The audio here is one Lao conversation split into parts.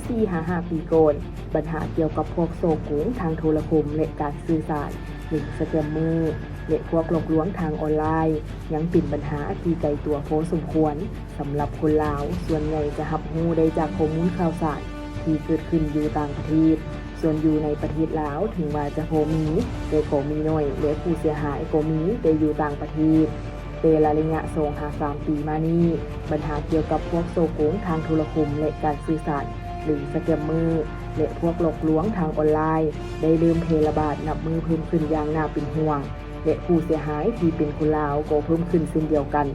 ສີ່ຫາຫ້າປີກ່ອນ, ບັນຫາກ່ຽວກັບພວກສໍ້ໂກງທາງໂທລະຄົມ ແລະ ການສື່ສານ ຫຼື ສະແກມເມີ ແລະ ພວກຫຼອກລວງທາງອອນລາຍ ຍັງເປັນບັນຫາທີ່ໄກຕົວພໍສົມຄວນສຳລັບຄົນລາວ. ສ່ວນໃຫຍ່ຈະຮັບຮູ້ໄດ້ຈາກຂໍ້ມູນຂ່າວສານທີ່ເກີດຂຶ້ນຢູ່ຕ່າງປະເທດ. ສ່ວນຢູ່ໃນປະເທດລາວ, ເຖິງວ່າຈະພໍມີ ແຕ່ກໍມີໜ້ອຍ ແລະ ຜູ້ເສຍຫາຍກໍມີແຕ່ຢູ່ຕ່າງປະເທດ. ແຕ່ລະໄລຍະສອງຫາສາມປີມານີ້, ບັນຫາກ່ຽວກັບພວກສໍ້ໂກງທາງໂທລະຄົມ ແລະ ການສື່ສານ ຫຼື ສະແກມເມີ ແລະ ພວກຫຼອກລວງທາງອອນລາຍ ໄດ້ເລີ່ມແຜ່ລະບາດນັບມື້ເພີ່ມຂຶ້ນຢ່າງໜ້າເປັນຫ່ວງ ແລະ ຜູ້ເສຍຫາຍທີ່ເປັນຄົນລາວກໍເພີ່ມຂຶ້ນເຊັ່ນດຽວກັນ.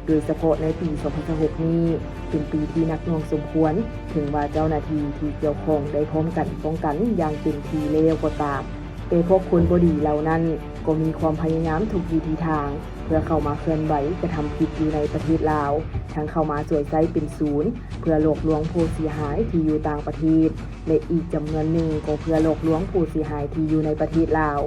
ໂດຍສະເພາະໃນປີສອງພັນຊາວຫົກນີ້ ເປັນປີທີ່ໜັກໜ່ວງສົມຄວນ, ເຖິງວ່າເຈົ້າໜ້າທີ່ທີ່ກ່ຽວຂ້ອງໄດ້ພ້ອມກັນປ້ອງກັນຢ່າງເຕັມທີ່ແລ້ວກໍຕາມ, ແຕ່ພວກຄົນບໍ່ດີເຫຼົ່ານັ້ນກໍມີຄວາມພະຍາຍາມທຸກວິທີທາງ ເພື່ອເຂົ້າມາເຄື່ອນໄຫວກະທຳຜິດຢູ່ໃນປະເທດລາວ, ທັງເຂົ້າມາຊ່ວຍໃຊ້ເປັນສູນເພື່ອຫຼອກລວງຜູ້ເສຍຫາຍທີ່ຢູ່ຕ່າງປະເທດ ແລະ ອີກຈຳນວນໜຶ່ງກໍເພື່ອຫຼອກລວງຜູ້ເສຍຫາຍທີ່ຢູ່ໃນປະເທດລາວ.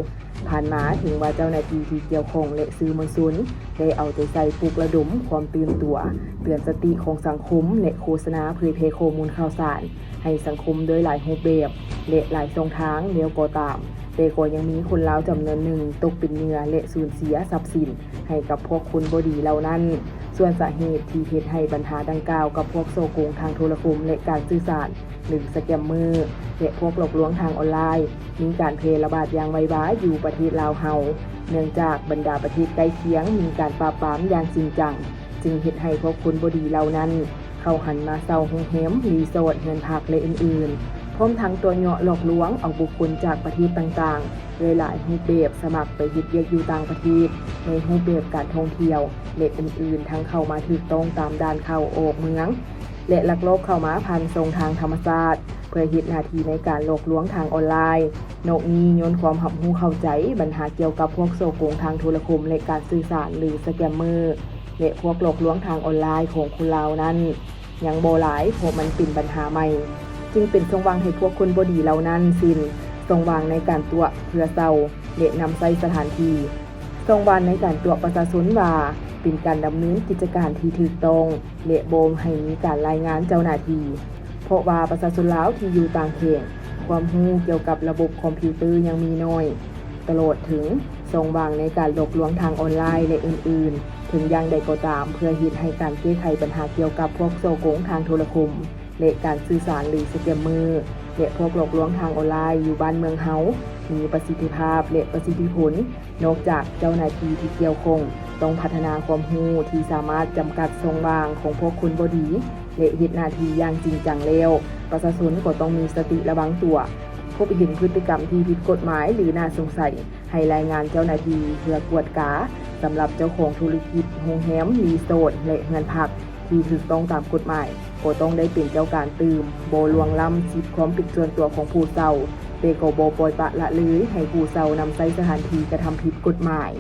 ຜ່ານມາ, ເຖິງວ່າເຈົ້າໜ້າທີ່ທີ່ກ່ຽວຂ້ອງ ແລະ ສື່ມວນຊົນ ໄດ້ເອົາໃຈໃສ່ປຸກລະດົມຄວາມຕື່ນຕົວ, ເຕືອນສະຕິຂອງສັງຄົມ ແລະ ໂຄສະນາເຜີຍແຜ່ຂໍ້ມູນຂ່າວສານໃຫ້ສັງຄົມໂດຍຫຼາຍຮູບແບບ ແລະ ຫຼາຍຊ່ອງທາງແລ້ວກໍຕາມ, ແຕ່ກໍຍັງມີຄົນລາວຈຳນວນໜຶ່ງຕົກເປັນເຫຍື່ອ ແລະ ສູນເສຍຊັບສິນໃຫ້ກັບພວກຄົນບໍ່ດີເຫຼົ່ານັ້ນ. ສ່ວນສາເຫດທີ່ເຮັດໃຫ້ບັນຫາດັ່ງກ່າວກັບພວກສໍ້ໂກງທາງໂທລະຄົມ ແລະ ການສື່ສານ ຫຼື ສະແກມເມີ ແລະ ພວກຫຼອກລວງທາງອອນລາຍ ມີການແຜ່ລະບາດຢ່າງໄວວາຢູ່ປະເທດລາວເຮົາ, ເນື່ອງຈາກບັນດາປະເທດໃກ້ຄຽງມີການປາບປາມຢ່າງຈິງຈັງ, ຈຶ່ງເຮັດໃຫ້ພວກຄົນບໍ່ດີເຫຼົ່ານັ້ນ ເຂົ້າຫັນມາເຊົ່າໂຮງແຮມ, ຣີສອດ, ເຮືອນພັກ ແລະ ອື່ນໆ, ພ້ອມທັງຕົວະຍົວະຫຼອກລວງເອົາບຸກຄົນຈາກປະເທດຕ່າງໆ ດ້ວຍຫຼາຍຮູບແບບ, ສະໝັກໄປເຮັດວຽກຢູ່ຕ່າງປະເທດ ໃນຮູບແບບການທ່ອງທ່ຽວ ແລະ ອື່ນໆ, ທັງເຂົ້າມາຖືກຕ້ອງຕາມດ່ານເຂົ້າອອກເມືອງ ແລະ ລັກລອບເຂົ້າມາຜ່ານຊ່ອງທາງທຳມະຊາດ ເພື່ອເຮັດໜ້າທີ່ໃນການຫຼອກລວງທາງອອນລາຍ. ນອກນີ້, ຍ້ອນຄວາມຮັບຮູ້ເຂົ້າໃຈບັນຫາກ່ຽວກັບພວກສໍ້ໂກງທາງໂທລະຄົມ ແລະ ການສື່ສານ ຫຼື ສະແກມເມີ ແລະ ພວກຫຼອກລວງທາງອອນລາຍຂອງຄົນລາວນັ້ນ ຍັງບໍ່ຫຼາຍ, ເພາະມັນເປັນບັນຫາໃໝ່, ຈຶ່ງເປັນຊ່ອງວ່າງໃຫ້ພວກຄົນບໍ່ດີເຫຼົ່ານັ້ນ, ເຊັ່ນ ຊ່ອງວ່າງໃນການຕົວະເພື່ອເຊົ່າ ແລະ ນຳໃຊ້ສະຖານທີ່, ຊ່ອງວ່າງໃນການຕົວະປະຊາຊົນວ່າເປັນການດຳເນີນກິດຈະການທີ່ຖືກຕ້ອງ ແລະ ບໍ່ໃຫ້ມີການລາຍງານເຈົ້າໜ້າທີ່, ເພາະວ່າປະຊາຊົນລາວທີ່ຢູ່ຕ່າງແຂວງ ຄວາມຮູ້ກ່ຽວກັບລະບົບຄອມພິວເຕີຍັງມີໜ້ອຍ, ຕະຫຼອດເຖິງຊ່ອງວ່າງໃນການຫຼອກລວງທາງອອນລາຍ ແລະ ອື່ນໆ. ເຖິງຢ່າງໃດກໍຕາມ, ເພື່ອເຮັດໃຫ້ການແກ້ໄຂບັນຫາກ່ຽວກັບພວກສໍ້ໂກງທາງໂທລະຄົມ ແລະ ການສື່ສານ ຫຼື ສະແກມເມີ ແລະ ພວກຫຼອກລວງທາງອອນລາຍຢູ່ບ້ານເມືອງເຮົາມີປະສິດທິພາບ ແລະ ປະສິດທິຜົນ, ນອກຈາກເຈົ້າໜ້າທີ່ທີ່ກ່ຽວຂ້ອງຕ້ອງພັດທະນາຄວາມຮູ້ທີ່ສາມາດຈຳກັດຊ່ອງວ່າງຂອງພວກຄົນບໍ່ດີ ແລະ ເຮັດໜ້າທີ່ຢ່າງຈິງຈັງແລ້ວ, ປະຊາຊົນກໍຕ້ອງມີສະຕິລະວັງຕົວ, ພົບເຫັນພຶດຕິກຳທີ່ຜິດກົດໝາຍ ຫຼື ໜ້າສົງໄສ ໃຫ້ລາຍງານເຈົ້າໜ້າທີ່ເພື່ອກວດກາ. ສຳລັບເຈົ້າຂອງທຸລະກິດໂຮງແຮມ, ຣີສອດ ແລະ ເຮືອນພັກທີ່ຖືກຕ້ອງຕາມກົດໝາຍ ກໍຕ້ອງໄດ້ເປັນເຈົ້າການຕື່ມ, ບໍ່ລ່ວງລ້ຳສິດຄວາມເປັນສ່ວນຕົວຂອງຜູ້ເຊົ່າ, ແຕ່ກໍບໍ່ປ່ອຍປະລະເລີຍໃຫ້ຜູ້ເຊົ່ານຳໃຊ້ສະຖານທີ່ກະທຳຜິດກົດໝາຍ.